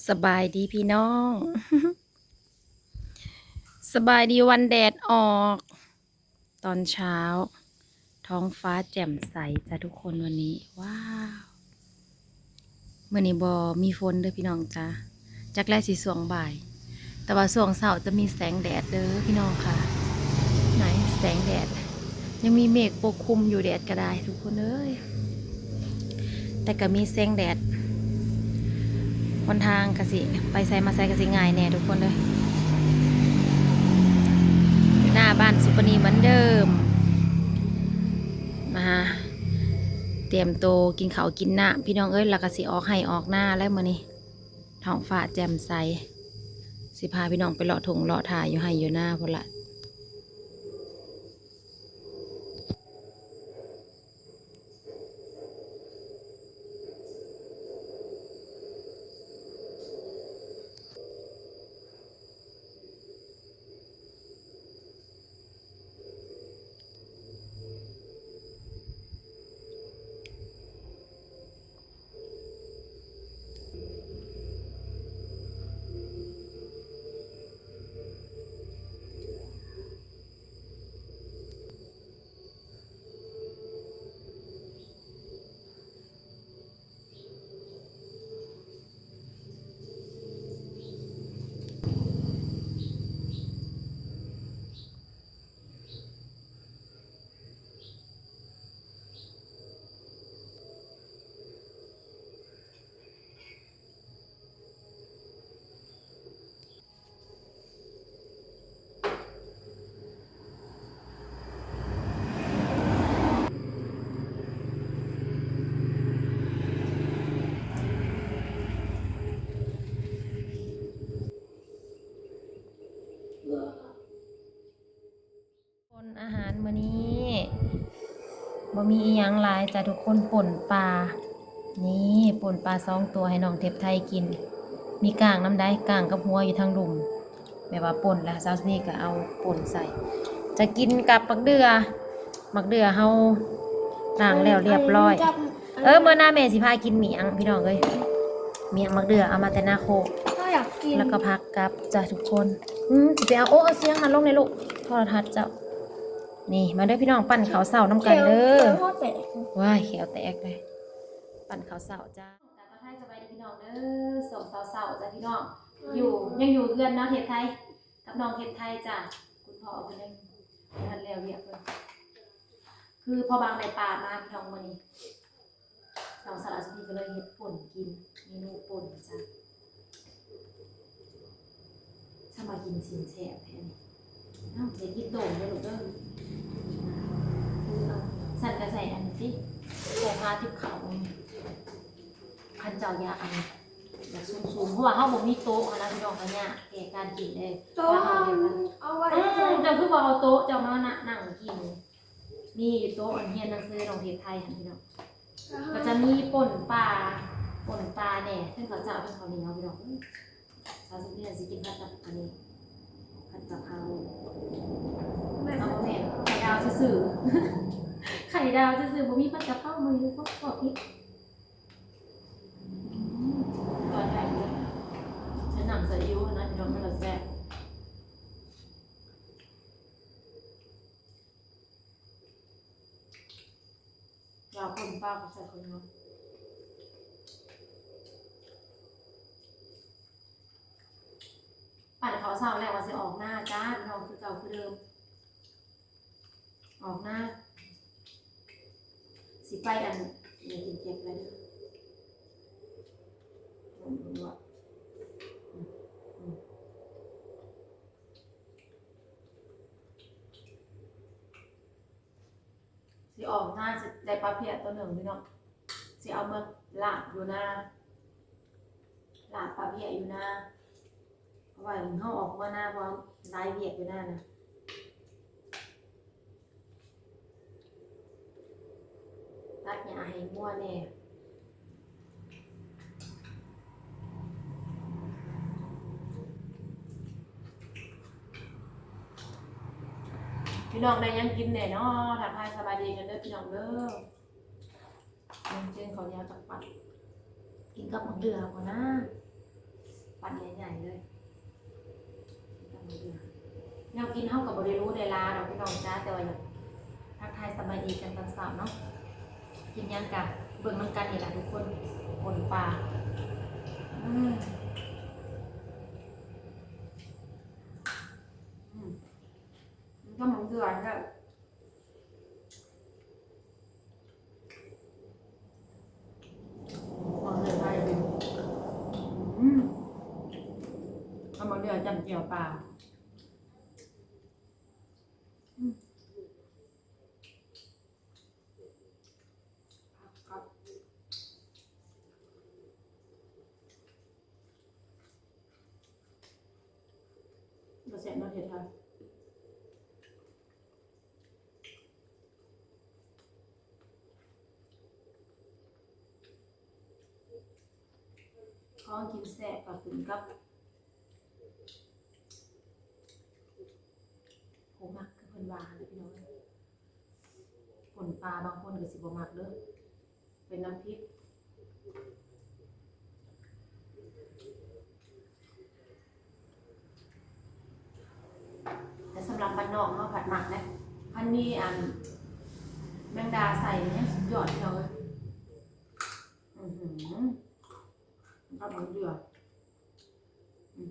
ສະບາຍດີພີ່ນ້ອງ ສະບາຍດີວັນແດດອອກ ຕອນເຊົ້າ ທ້ອງຟ້າແຈ່ມໃສຈ້າທຸກຄົນ ວັນນີ້ ວ້າວ ມື້ນີ້ບໍ່ມີຝົນເດີ້ພີ່ນ້ອງຈ້າ ຈັກແລະຊິຊ່ວງບ່າຍ ແຕ່ວ່າຊ່ວງເຊົ້າຈະມີແສງແດດເດີ້ພີ່ນ້ອງຄ່ະ ໄຫນ ແສງແດດ ຍັງມີເມກປົກຄຸມຢູ່ ແດດກໍໄດ້ທຸກຄົນເອີຍ ແຕ່ກໍມີແສງແດດ ຫົນທາງກໍຊິໄປໃສມາໃສກໍຊິງ່າຍແດ່ທຸກຄົນເອີຍ ຢູ່ໜ້າບ້ານສຸປະນີເໝືອນເດີມ ມາຕຽມໂຕກິນເຂົ້າກິນນ້ຳພີ່ນ້ອງເອີຍ ແລ້ວກໍຊິອອກໄຮ່ອອກນາແລ້ວມື້ນີ້ ທ້ອງຟ້າແຈ່ມໃສ ຊິພາພີ່ນ້ອງໄປເລາະທົ່ງເລາະທ່າຢູ່ໄຮ່ຢູ່ນາພຸ້ນລະ. ຄົນ ອາຫານມື້ນີ້ບໍ່ມີອີ່ຫຍັງຫຼາຍຈ້າທຸກຄົນ ປົ່ນປາ ນີ້ ປົ່ນປາສອງຕົວໃຫ້ນ້ອງເທບໄທກິນ ມີກ້າງນຳໃດ໋ ກ້າງກັບຫົວຢູ່ທາງລຸ່ມ ແບບວ່າປົ່ນແລ້ວ ສາວສຸນີກໍເອົາປົ່ນໃສ່ ຈະກິນກັບໝາກເດື່ອ ໝາກເດື່ອເຮົາລ້າງແລ້ວລຽບຮ້ອຍ ເອີ ມື້ໜ້າແມ່ຊິພາກິນໝ້ຽງພີ່ນ້ອງເອີຍ ໝ້ຽງໝາກເດື່ອເອົາມາແຕ່ນາໂຄກ ເຮົາຢາກກິນ ແລ້ວກໍຜັກກັບຈ້າທຸກຄົນ ອືມ ຊິໄປເອົາ ໂອ້ ເອົາສຽງຫັ້ນລົງແດ່ລູກ ໂທລະທັດເຈົ້າ ນີ້ ມາເດີພີ່ນ້ອງ ປັ້ນເຂົ້າເຊົ້ານຳກັນເດີ ແຂວ ແຂວເຮົາແຕກ ວ້າຍ ແຂວແຕກເລີຍ ປັ້ນເຂົ້າເຊົ້າຈ້າ ກາບທັກທາຍສະບາຍດີພີ່ນ້ອງເດີ ຊ່ວງເຊົ້າໆ ຈ້າພີ່ນ້ອງ ຢູ່ ຍັງຢູ່ເຮືອນເນາະ ເທບໄທ ກັບນ້ອງເທບໄທຈ້າ ຄຸນພໍ່ເພິ່ນຍັງບໍ່ທັນແລ້ວວຽກເພິ່ນ ຄືພໍ່ບາງໄດ້ປາມາພີ່ນ້ອງມື້ນີ້ ນ້ອງສາວລາວສຸນີກໍເລີຍເຮັດປົ່ນກິນ ເມນູປົ່ນຈ້າ ສາມາດກິນຊີ້ນແຊບແທ້ນີ້ ເອົ້າ ໄດ້ກິນໂຕເດີລູກເດີ ເອົ້າ ຊັ້ນກໍໃສ່ອັນນີ້ຕິ ໂຕພາຕິບເຂົ້າ ຄັນເຈົ້າຢາກອັນນີ້ ຢາກສູງໆ ເພາະວ່າເຮົາບໍ່ມີໂຕະຫັ້ນນະພີ່ນ້ອງ ກໍຍາກແກ່ການກິນເດ້ ໂຕະ ວ່າເຮົາເຮັດອັນ ເອົາໄວ້ ອືມ ເຈົ້າຄືບໍ່ເອົາໂຕະເຈົ້າມານະ ນັ່ງກິນ ມີຢູ່ໂຕະອັນຮຽນໜັງສືນ້ອງເທບໄທຫັ້ນພີ່ນ້ອງ ອ່າຮະ ກໍຈະມີປົ່ນປາ ປົ່ນປາແດ່ ເທິງເຂົ້າເຈົ້າເທິງເຂົ້າໜຽວພີ່ນ້ອງ ສາວສຸນີຊິກິນຜັດກັບອັນນີ້ ຜັດກະເພົາ ແມ່ນ ເອົາ ບໍ່ແມ່ນ ໄຂ່ດາວຊື່ໆ ໄຂ່ດາວຊື່ໆ ບໍ່ມີຜັດກະເພົາມື້ນີ້ ພວກ ພວກນີ້ ອືມ ຕອນແລກເລີຍ ໃສ່ນ້ຳໃສ່ອິ້ວຫັ້ນນະພີ່ນ້ອງ ມັນລະແຊບ ລາວປົ່ນປາກໍໃສ່ເຂົ້າໜຽວ ປັ້ນເຂົ້າເຊົ້າແລ້ວວ່າຊິອອກນາຈ້າ ພີ່ນ້ອງ ຄືເກົ່າຄືເດີມ ອອກນາ ຊິໄປອັນ ເກັບເກັບໄວ້ເດີ ອືມ ອືມ ອືມ. ຊິອອກນາ ຊິໄດ້ປາເພຍໂຕໜຶ່ງພີ່ນ້ອງ ຊິເອົາມາລາບຢູ່ນາ ລາບປາເພຍຢູ່ນາ ເພາະວ່າເຮົາອອກມານາ ເພາະວ່າຫຼາຍວຽກຢູ່ນານະ. ຕັດຫຍ້າໃຫ້ງົວແດ່. ພີ່ນ້ອງໄດ້ຫຍັງກິນແດ່ເນາະ? ທັກທາຍສະບາຍດີກັນເດີພີ່ນ້ອງເດີ. ເບິ່ງເຈີເຂົ້າໜຽວຈັກປັດ ກິນກັບໝາກເດື່ອກ່ອນນາ. ປັ້ນໃຫຍ່ໆເລີຍ. ແນວກິນເຮົາກໍບໍ່ໄດ້ຫຼູໄດ້ຫຼາດອກພີ່ນ້ອງຈ້າ ແຕ່ວ່າຢາກທັກທາຍສະບາຍດີກັນຕອນເຊົ້າເນາະ. ກິນຫຍັງກະເບິ່ງນຳກັນນີ້ລະທຸກຄົນ. ປົ່ນປາ ອືມ ອືມ ມັນກໍມັນເດືອແທ້. ອືມ ເອົາໝາກເດືອຈ້ຳແຈ່ວປາ. ອືມ ຄັກ ຄັກ ບໍ່ແຊບເນາະ ເຮັດໃຫ້ ຂອງກິນແຊບກໍຂຶ້ນກັບຜູ້ມັກ ຄືເພິ່ນວ່າຫັ້ນແຫຼະພີ່ນ້ອງເອີຍ. ປົ່ນປາບາງຄົນກໍຊິບໍ່ມັກເດີ້ ເປັນນ້ຳພິກ. ແຕ່ສຳລັບບ້ານນອກເຮົາພັດມັກເດ້ ຄັນມີອັນແມງດາໃສ່ນີ້ຍັງສຸດຍອດພີ່ນ້ອງເອີຍ. ອືຫື ກັບໝາກເດືອ ອືມ.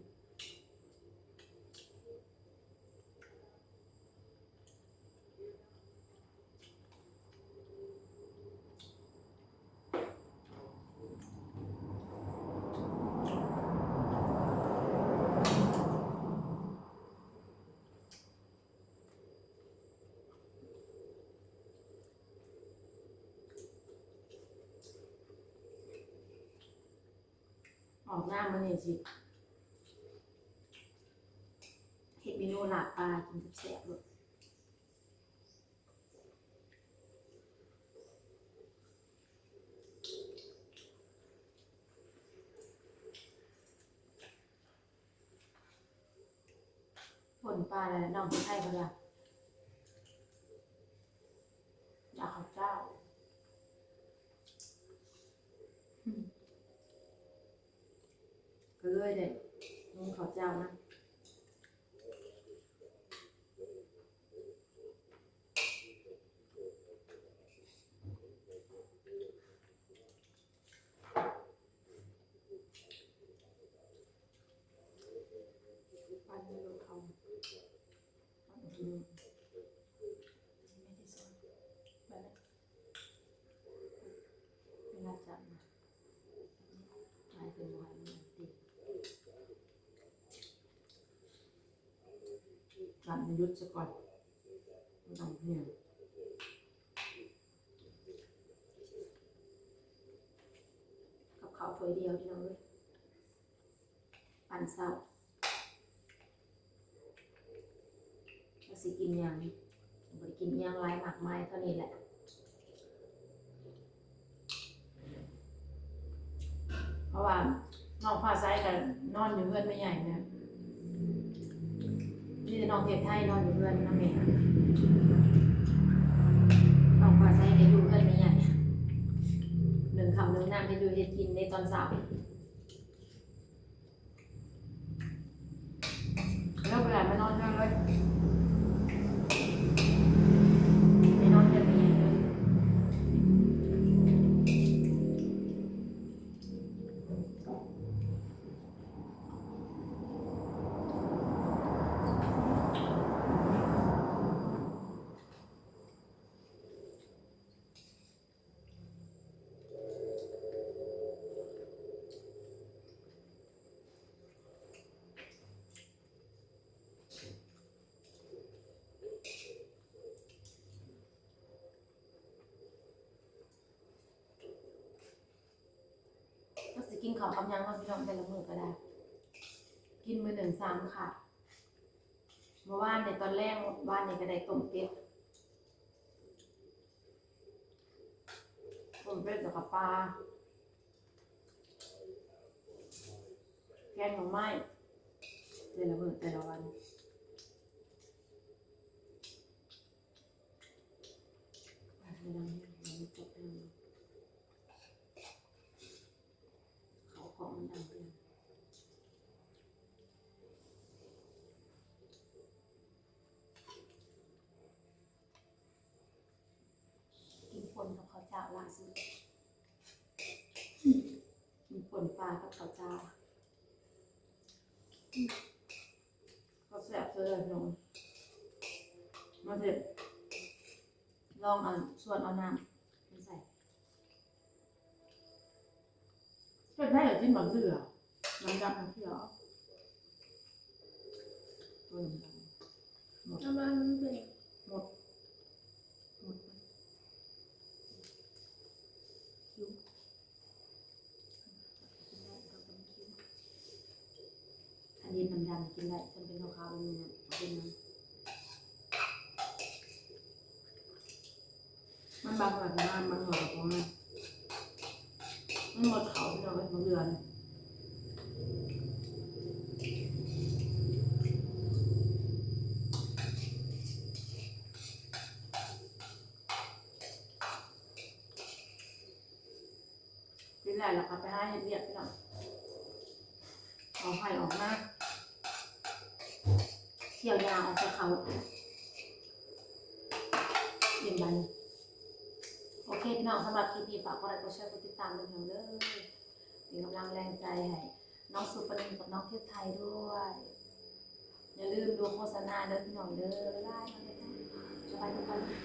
ອອກງານມື້ນີ້ຊິເຮັດເມນູລາບປາກິນແຊບໆໂລດ. ປົ່ນປາແລ້ວ ນ້ອງໄທເພິ່ນວ່າຢາກເຂົ້າເຈົ້າ ອືມ ກໍເລີຍໄດ້ນຸ່ງເຂົ້າເຈົ້ານຳ. ກັນໃຫ້ຢຸດຊະກ່ອນ ບໍ່ຕ້ອງເພຍ ກັບເຂົ້າຖ້ວຍດຽວພີ່ນ້ອງເອີຍ ປັ້ນເຊົ້າ. ວ່າຊິກິນຫຍັງ ບໍ່ໄດ້ກິນຫຍັງຫຼາຍມາກມາຍ ເທົ່ານີ້ແຫຼະ ເພາະວ່ານ້ອງຟ້າໃສກໍນອນຢູ່ເຮືອນແມ່ໃຫຍ່ນະ ມີແຕ່ນ້ອງເທບໄທນອນຢູ່ເຮືອນນຳແມ່ ນ້ອງຟ້າໃສກໍຢູ່ເຮືອນແມ່ໃຫຍ່ ໜຶ້ງເຂົ້າໜຶ້ງນ້ຳ ເຮັດຢູ່ເຮັດກິນໃນຕອນເຊົ້າ. ແລ້ວເວລາມານອນເຮືອນເລີຍ ໄປນອນເຮືອນແມ່ໃຫຍ່ເລີຍ. ຈັກຊິກິນເຂົ້າກັບຫຍັງເນາະພີ່ນ້ອງ ແຕ່ລະມື້ກໍໄດ້ ກິນມື້ໜຶ່ງສາມຄາບ. ເມື່ອວານນີ້ຕອນແລງ ວານນີ້ກໍໄດ້ຕົ້ມເປັດ ຕົ້ມເປັດແລ້ວກໍປາ ແກງໜໍ່ໄມ້ ແຕ່ລະມື້ແຕ່ລະວັນ. ເຂົ້າຂອງມັນດັງເກີນ. ກິນປົ່ນປາກັບເຂົ້າຈ້າ ກໍແຊບເລີຍພີ່ນ້ອງ. ມາເຮັດ ລອງເອົາ ຊວນເອົານ້ຳໃສ່ ເຮັດໄດ້ກໍກິນບັກເທື່ອ ນ້ຳດຳນ້ຳຂຽວ ເອີ ນ້ຳດຳ ໝົດ ນ້ຳມັນເປັນ ໝົດ ໝົດ ຫິວ. ອັນນີ້ນ້ຳດຳກິນໄດ້ ຄັນເປັນຂາວໆ ແບບນີ້ນະ ກິນນະ ມັນບາງໜ່ວຍກໍງາມ ບາງໜ່ວຍກໍບໍ່ງາມ ມັນໝົດເຂົ້າ ພີ່ນ້ອງເອີຍ ບາງເທື່ອນະ. ກິນແລ້ວ ແລ້ວກໍໄປຫາເຮັດວຽກພີ່ນ້ອງ ອອກໄຮ່ອອກນາ ກ່ຽວຫຍ້າ ອອກແຕ່ເຂົ້າ ກິນບາດນີ້. ໂອເຄພີ່ນ້ອງ ສຳລັບຄລິບນີ້ ຝາກກົດໄລກົດແຊ ກົດຕິດຕາມດ້ວຍພີ່ນ້ອງເດີ ເປັນກຳລັງແຮງໃຈໃຫ້ນ້ອງສຸປະນີກັບນ້ອງເທບໄທດ້ວຍ. ຢ່າລືມດູໂຄສະນາເດີພີ່ນ້ອງເດີ. ບາຍບາຍ ສະບາຍດີ.